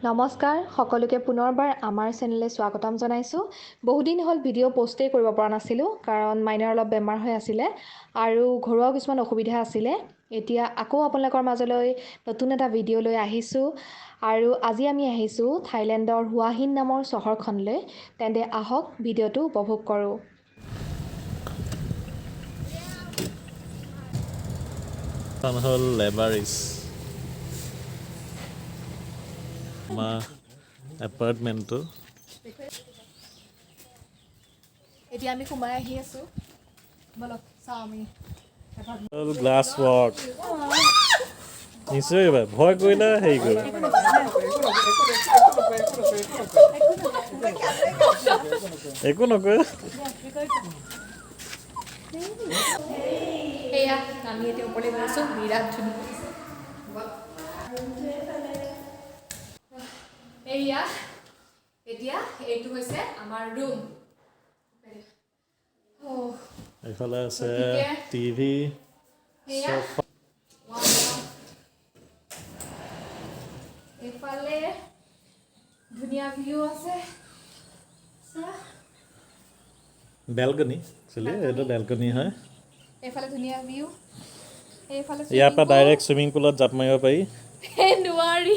নমস্কাৰ সকলোকে, পুনৰবাৰ আমাৰ চেনেললৈ স্বাগতম জনাইছোঁ। বহুদিন হ'ল ভিডিঅ' পষ্টেই কৰিব পৰা নাছিলোঁ, কাৰণ মাইনাৰ অলপ বেমাৰ হৈ আছিলে আৰু ঘৰুৱাও কিছুমান অসুবিধা আছিলে। এতিয়া আকৌ আপোনালোকৰ মাজলৈ নতুন এটা ভিডিঅ' লৈ আহিছোঁ আৰু আজি আমি আহিছোঁ থাইলেণ্ডৰ হুৱাহিন নামৰ চহৰখনলৈ। তেন্তে আহক, ভিডিঅ'টো উপভোগ কৰোঁ। এখন হ'ল লেবাৰিছ, আমাৰ এপাৰ্টমেণ্টটো। এতিয়া আমি সোমাই আহি আছোঁ, ব'লক চাওঁ আমি। হ'ল গ্লাছ ৱৰ্ক। নিশ্চয় ভয় কৰিলে হেৰি কৰিব, একো নকৰে। এয়া আমি এতিয়া ওপৰলৈ গৈ আছোঁ। বিৰাট ধুনীয়া। এয়া এতিয়া এইটো হৈছে আমাৰ ৰুম। এইফালে আছে টিভি। এয়া এইফালে ধুনীয়া ভিউ আছে। চোৱা। বেলকনি, একচুৱেলি এইটো বেলকনি হয়। এইফালে ধুনীয়া ভিউ, এইফালে ইয়াৰ পৰা swimming pool। Direct swimming পুলত জাপ মাৰিব পাৰি। নোৱাৰি।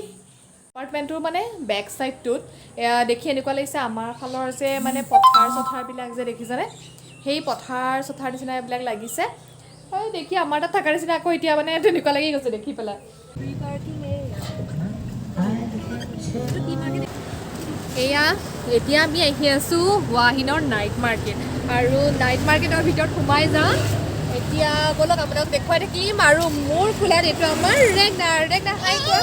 এপাৰ্টমেণ্টটোৰ মানে বেক চাইডটোত এয়া দেখি এনেকুৱা লাগিছে, আমাৰ ফালৰ যে মানে পথাৰ চথাৰবিলাক যে দেখিছেনে, সেই পথাৰ চথাৰ নিচিনা এইবিলাক লাগিছে। এই দেখি আমাৰ তাত থকাৰ নিচিনা আকৌ এতিয়া মানে তেনেকুৱা লাগি গৈছে দেখি পেলাই। এয়া এতিয়া আমি আহি আছোঁ হুৱাহিনৰ নাইট মাৰ্কেট আৰু নাইট মাৰ্কেটৰ ভিতৰত সোমাই যাওঁ এতিয়া। ব'লক, আপোনাক দেখুৱাই থাকিম। আৰু মোৰ খোলাত এইটো আমাৰ ৰেগনাৰ। ৰেগনাৰ, হাই কোৱা।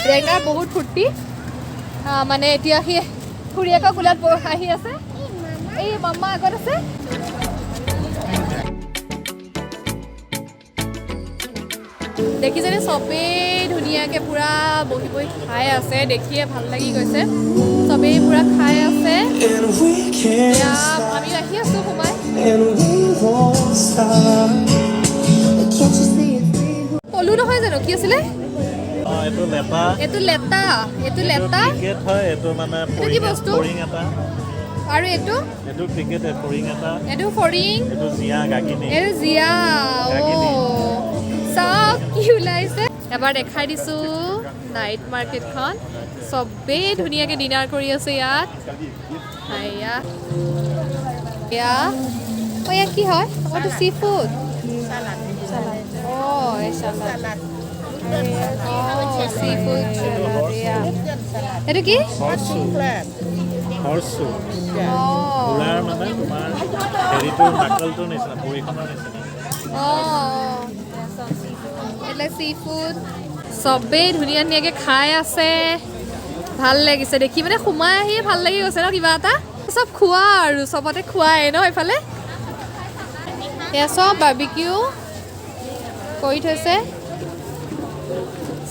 ৰেগনাৰ বহুত ফূৰ্তি, মানে এতিয়া সি খুৰীয়েকৰ কোলাত আহি আছে। এই মামা আগত আছে। দেখিছেনে, চবেই ধুনীয়াকৈ পূৰা বহি বহি খাই আছে। দেখিয়ে ভাল লাগি গৈছে। চবেই পূৰা খাই আছে। And we can't এতিয়া stop, আমি আহি আছোঁ সোমাই। And we won't stop. Can't you see it's we who পলু নহয় জানো? কি আছিলে? অঁ, এইটো লেটা। এইটো লেটা, এইটো লেটা। ক্ৰিকেট হয় এইটো, মানে কি বস্তু? ফৰিং এটা। আৰু এইটো? এইটো ক্ৰিকেট, ফৰিং এটা। এইটো ফৰিং। এইটো জিয়া গাগিনী। এইটো জিয়া। গাগিনী। অ' চাওক কি ওলাইছে। এবাৰ দেখাই দিছোঁ নাইট মাৰ্কেটখন। চবেই ধুনীয়াকৈ ডিনাৰ কৰি আছে ইয়াত। হাইয়া, এয়া, অ' ইয়াত কি হয়? অ' এইটো চি ফুড। অঁ, এই চালাড। অঁ, চি ফুড চালাড। এয়া এইটো কি? হৰ্চু, হৰ্চু। অঁ। ঘোঁৰাৰ মানে তোমাৰ হেৰিটো, নাকলটোৰ নিচিনা, ভৰিখনৰ নিচিনা। অঁ, এইবিলাক চি ফুড। চবেই ধুনীয়া ধুনীয়াকৈ খাই আছে। ভাল লাগিছে দেখি, মানে সোমাই আহিয়ে ভাল লাগি গৈছে ন কিবা এটা। চব খোৱা আৰু চবতে খোৱাই ন। এইফালে এয়া চব বাৰ্বিকিউ কৰি থৈছে।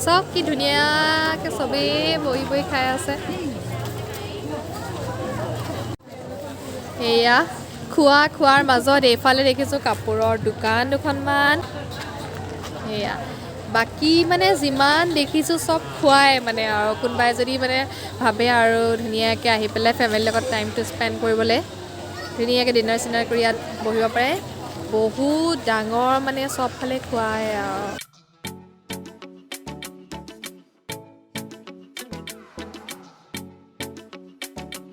চব কি ধুনীয়াকৈ চবেই বহি বহি খাই আছে। এয়া খোৱা খোৱাৰ মাজত এইফালে দেখিছোঁ কাপোৰৰ দোকান দুখনমান। সেয়া বাকী মানে যিমান দেখিছোঁ চব খোৱাই মানে। আৰু কোনোবাই যদি মানে ভাবে আৰু ধুনীয়াকৈ আহি পেলাই ফেমিলিৰ লগত টাইমটো স্পেণ্ড কৰিবলৈ, ধুনীয়াকৈ ডিনাৰ চিনাৰ কৰি ইয়াত বহিব পাৰে। বহুত ডাঙৰ, মানে চবফালে খোৱাই আৰু।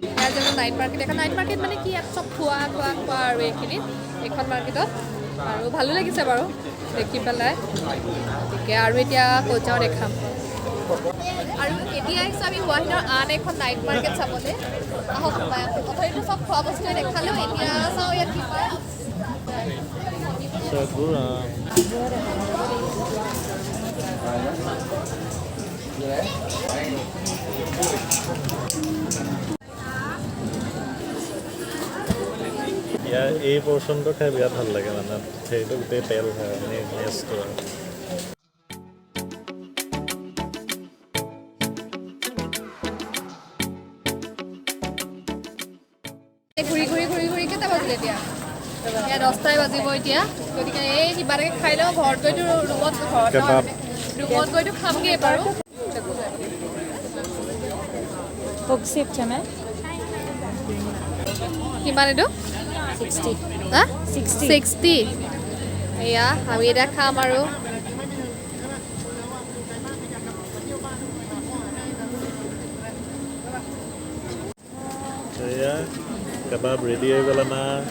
ইয়াত যেনে নাইট মাৰ্কেট এখন, নাইট মাৰ্কেট মানে কি, ইয়াত চব খোৱা খোৱা খোৱা আৰু এইখিনিত এইখন মাৰ্কেটত আৰু ভালো লাগিছে বাৰু দেখি পেলাই। গতিকে আৰু এতিয়া ক'ত যাওঁ দেখাম। আৰু এতিয়া আহিছোঁ আমি হুৱাহিনৰ আন এখন নাইট মাৰ্কেট চাবলৈ। আহক, সোমাই আহোঁ। অথনিতো চব খোৱা বস্তুৱে দেখালোঁ, এতিয়া চাওঁ ইয়াত কি পায়। চাৰ্টবোৰ। ইয়াৰ এই পৰ্চনটো খাই বিৰাট ভাল লাগে, মানে সেইটো গোটেই তেল হয়, মানে নেচটো আৰু। ঘূৰি ঘূৰি ঘূৰি ঘূৰি কেইটা বাজিলে এতিয়া? এতিয়া 10টাই বাজিব এতিয়া। গতিকে এই কিবা এটাকে খাই লওঁ। ঘৰত গৈতো ৰুমত, ঘৰত কেবাব। ৰুমত গৈতো খামগৈ বাৰু। কিমান এইটো? 60. হা? 60. 60। এয়া আমি এতিয়া খাম আৰু। এয়া কেবাব ৰেডি হৈ গ'ল আমাৰ।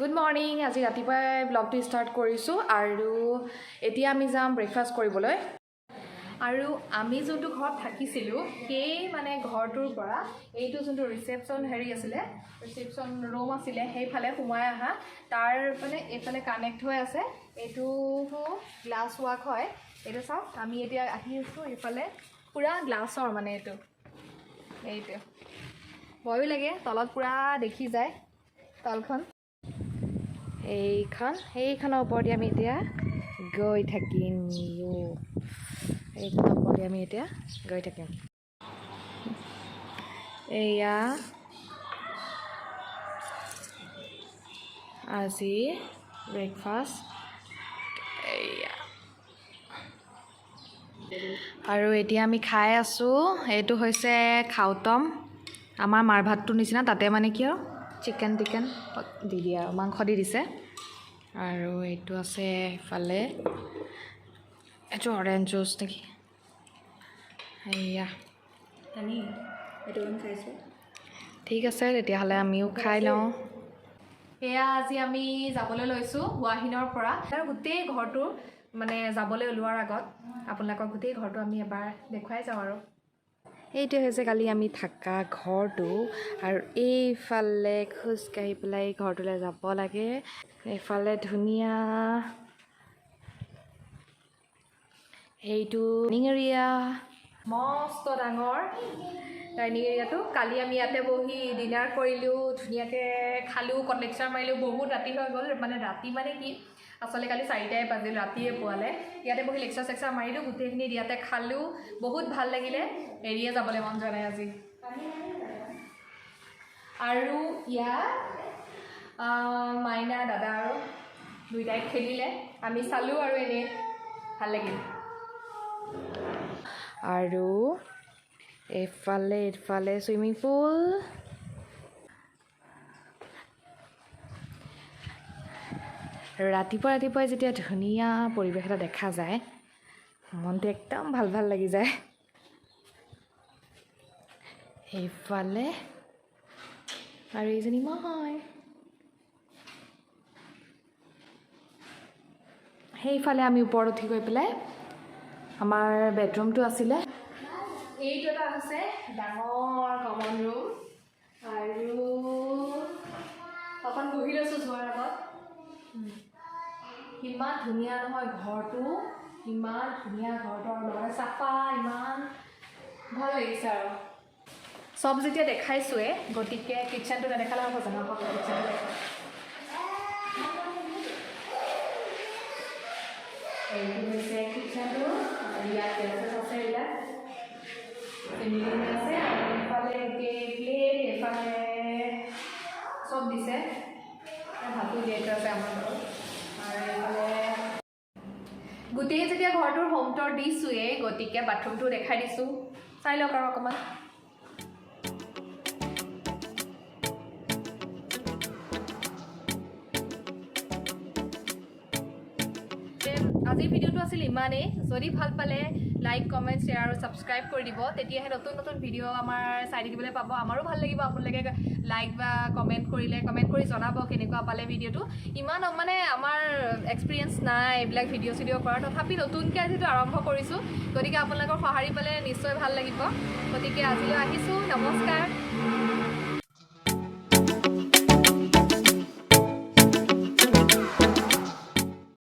Good morning. আজি ৰাতিপুৱাই ব্লগটো ষ্টাৰ্ট কৰিছোঁ আৰু এতিয়া আমি যাম ব্ৰেকফাষ্ট কৰিবলৈ। আৰু আমি যোনটো ঘৰত থাকিছিলোঁ, সেই মানে ঘৰটোৰ পৰা এইটো যোনটো ৰিচেপশ্যন হেৰি আছিলে, ৰিচেপশ্যন ৰুম আছিলে, সেইফালে সোমাই অহা তাৰ মানে এইফালে কানেক্ট হৈ আছে। এইটো গ্লাছ ৱাক হয়। এইটো চাওক, আমি এতিয়া আহি আছোঁ এইফালে, পূৰা গ্লাছৰ, মানে এইটো ভয়ো লাগে, তলত পূৰা দেখি যায় তলখন। এইখন, সেইখনৰ ওপৰতে আমি এতিয়া গৈ থাকিম। এইখনৰ ওপৰতে আমি এতিয়া গৈ থাকিম। এয়া আজি ব্ৰেকফাষ্ট এয়া। আৰু এতিয়া আমি খাই আছোঁ। এইটো হৈছে খাওতম, আমাৰ মাৰ ভাতটোৰ নিচিনা। তাতে মানে কি আৰু চিকেন টিকেন দি দিয়ে আৰু মাংস দি দিছে। আৰু এইটো আছে ইফালে, এইটো অৰেঞ্জ জুচ নেকি? এয়া। ঠিক আছে, তেতিয়াহ'লে আমিও খাই লওঁ। এয়া আজি আমি যাবলৈ লৈছোঁ গুৱাহাটীৰ পৰা। আৰু গোটেই ঘৰটো মানে যাবলৈ ওলোৱাৰ আগত আপোনালোকক গোটেই ঘৰটো আমি এবাৰ দেখুৱাই যাওঁ। আৰু এইটোৱে হৈছে কালি আমি থকা ঘৰটো। আৰু এইফালে খোজকাঢ়ি পেলাই এই ঘৰটোলৈ যাব লাগে। এইফালে ধুনীয়া এইটো ডাইনিং এৰিয়া, মস্ত ডাঙৰ ডাইনিং এৰিয়াটো। কালি আমি ইয়াতে বহি ডিনাৰ কৰিলোঁ, ধুনীয়াকৈ খালোঁ, লেকচাৰ মাৰিলোঁ। বহুত ৰাতি হৈ গ'ল। মানে ৰাতি মানে কি, আচলতে কালি 4টাই বাজিল, ৰাতিয়ে পোৱালে। ইয়াতে বহি লেকচাৰ চেকচাৰ মাৰিলোঁ, গোটেইখিনি ইয়াতে খালোঁ, বহুত ভাল লাগিলে। এৰিয়ে যাবলৈ মন যোৱা নাই আজি। আৰু ইয়াত মাইনা, দাদা আৰু দুইটাই খেলিলে, আমি চালোঁ আৰু এনেই ভাল লাগিল। আৰু এইফালে চুইমিং পুল। ৰাতিপুৱা ৰাতিপুৱাই যেতিয়া ধুনীয়া পৰিৱেশ এটা দেখা যায়, মনটো একদম ভাল ভাল লাগি যায়। সেইফালে আৰু এইজনী মই। সেইফালে আমি ওপৰত উঠি গৈ পেলাই আমাৰ বেডৰুমটো আছিলে। এইটো এটা হৈছে ডাঙৰ কমন ৰুম। আৰু অকণ বহি লৈছোঁ যোৱাৰ আগত। ইমান ধুনীয়া নহয় ঘৰটো, ইমান ধুনীয়া ঘৰটো আৰু লগতে চাফা, ইমান ভাল লাগিছে। আৰু চব যেতিয়া দেখাইছোৱে, গতিকে কিটচেনটো নেদেখালে হ'ব জানো? আকৌ কিটচেনটো দেখাওঁ। এইটো হৈছে কিটচেনটো। আৰু ইয়াত গেছেছ আছে, এইবিলাক চিলিং আছে। আৰু এইফালে গোটেই প্লেট, এইফালে চব দিছে। ভাতো উলিয়াই থোৱা আছে আমাৰ ঘৰত। আৰু এইফালে গোটেই যেতিয়া ঘৰটোৰ হোম টুৰ দিছোঁৱেই, গতিকে বাথৰুমটো দেখাই দিছোঁ, চাই লওক আৰু অকণমান। আজিৰ ভিডিঅ'টো আছিল ইমানেই। যদি ভাল পালে লাইক, কমেণ্ট, শ্বেয়াৰ আৰু ছাবস্ক্ৰাইব কৰি দিব। তেতিয়াহে নতুন নতুন ভিডিঅ' আমাৰ চাই থাকিবলৈ পাব, আমাৰো ভাল লাগিব। আপোনালোকে লাইক বা কমেণ্ট কৰিলে, কমেণ্ট কৰি জনাব কেনেকুৱা পালে ভিডিঅ'টো। ইমান মানে আমাৰ এক্সপিৰিয়েঞ্চ নাই এইবিলাক ভিডিঅ' চিডিঅ' কৰাৰ, তথাপি নতুনকৈ যিটো আৰম্ভ কৰিছোঁ, গতিকে আপোনালোকৰ সঁহাৰি পালে নিশ্চয় ভাল লাগিব। গতিকে আজিলৈ আহিছোঁ, নমস্কাৰ।